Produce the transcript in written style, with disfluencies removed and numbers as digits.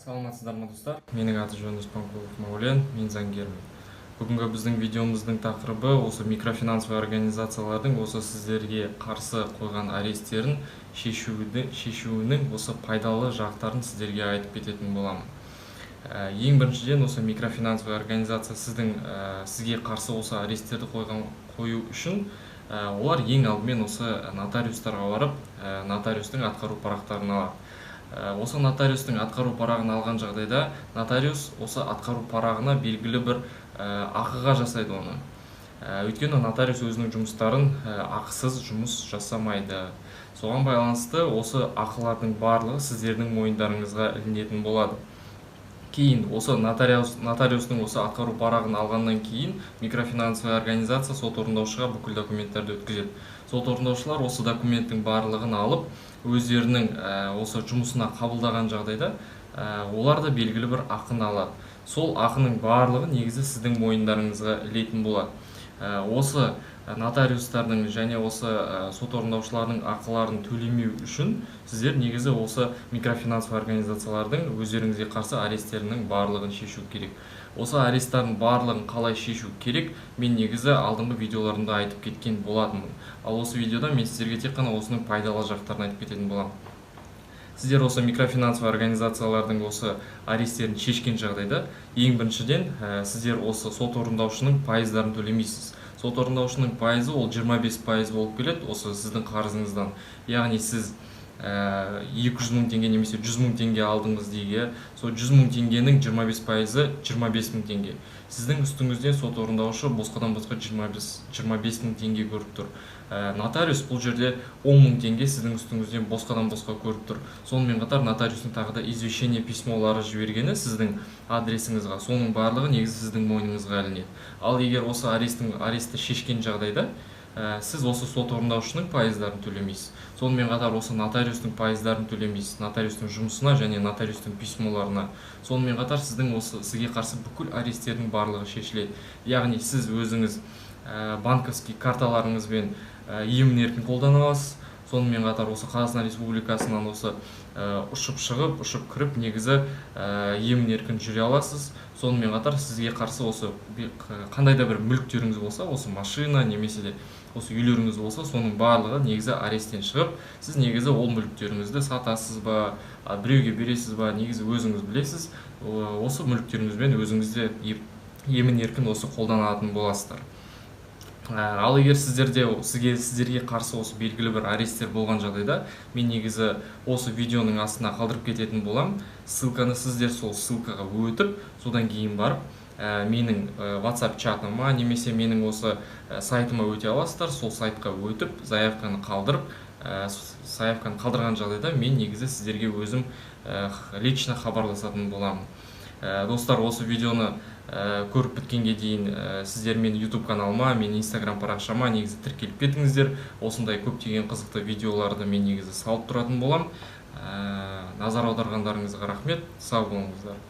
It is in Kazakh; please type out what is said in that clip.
Саламатсыздар ма, достар? Менің аты жөнім Спанқұлов Мәулен, мен заңгермін. Бүгінгі біздің видеомыздың тақырыбы осы микрофинансовый организациялардың осы сіздерге қарсы қойған арестерін шешуінің осы пайдалы жақтарын сіздерге айтып кететін боламын. Ең біріншіден, осы микрофинансовый организация сізге қарсы осы арестерді қою үшін олар ең алдымен осы нотариустарға барып, нотариустың атқару парақтарын алады. Осы нотариустың атқару парағын алған жағдайда нотариус осы атқару парағына белгілі бір ақыға жасайды оны. Өйткені нотариус өзінің жұмыстарын ақысыз жұмыс жасамайды. Соған байланысты осы ақылардың барлығы сіздердің мойындарыңызға ілінетін болады. Кейін осы нотариустың осы атқару парағын алғаннан кейін микрофинансовый организация сот орындаушыға бүкіл документтерді өткізеді. Сот орындаушылар осы документтің барлығын алып, өздерінің осы жұмысына қабылдаған жағдайда олар да белгілі бір ақыны алады. Сол ақының барлығы негізі сіздің мойындарыңызға ілетін болады. Осы нотариустардың және осы сот орындаушылардың ақыларын төлемеу үшін сіздер негізі осы микрофинансовый организациялардың өздеріңізге қарсы арестерінің барлығын шешу керек. Осы аресттардың барлығын қалай шешу керек, мен негізі алдыңғы видеоларымда айтып кеткен болатынмын. Ал осы видеода мен сіздерге тек қана осының пайдалы жақтарын айтып кететін боламын. Сіздер осы микрофинансовый организациялардың осы арестерін шешкен жағдайда ең біріншіден, сіздер осы сот орындаушының пайыздарын төлемейсіз. Сот орындаушының пайызы ол 25% болып келеді осы сіздің қарызыңыздан. Яғни сіз 200 мың теңге немесе 100 мың теңге алдыңыз дейік, сол 100 мың теңгенің 25%-ы 25 мың теңге. Сіздің үстіңізден сот орындаушы босқадан босқа 25 мың теңге көріп тұр. Нотариус бұл жерде 10 мың теңге сіздің үстіңізден босқадан босқа көріп тұр. Сонымен қатар нотариустың тағы да извещение письмолары жібергені сіздің адресіңізға, соның барлығы негізі сіздің мойныңызға ілінеді. Ал егер осы аресті шешкен жағдайда, сіз осы сот орындаушының пайыздарын төлемейсіз. Сонымен қатар осы нотариустың пайыздарын төлемейсіз, нотариустың жұмысына және нотариустың письмоларына. Сонымен қатар сізге қарсы бүкіл арестердің барлығы шешіледі. Яғни сіз өзіңіз банковский карталарыңызбен емін еркін қолдана аласыз. Сонымен қатар осы Қазақстан Республикасынан осы ұшып шығып, ұшып кіріп, негізі емін еркін жүре аласыз. Сонымен қатар сізге қарсы осы қандай да бір мүліктеріңіз болса, осы машина немесе де осы үйлеріңіз болса, соның барлығы негізі аресттен шығып, сіз негізі ол мүліктеріңізді сатасыз ба, біреуге бересіз ба, негізі өзіңіз білесіз. Осы мүліктеріңізбен өзіңіз де емін еркін осы қолданатын боласыздар. Ал егер сіздерге қарсы осы белгілі бір аресттер болған жағдайда, мен негізі осы видеоның астына қалдырып кететін болам. Ссылканы сіздер сол ссылкаға өтіп, содан кейін барып, менің WhatsApp чатыма немесе менің осы сайтыма өте аласыздар. Сол сайтқа өтіп, заявканы қалдырып, заявканы қалдырған жағдайда мен негізі сіздерге өзім лично хабарласатын боламын. Достар, осы видеоны көріп біткенге дейін сіздер менің YouTube каналыма, менің Instagram парақшама негізі тіркеліп кетіңіздер. Осындай көптеген қызықты видеоларды мен негізі салып тұратын боламын. Назар аударғандарыңызға рахмет. Сау болыңыздар.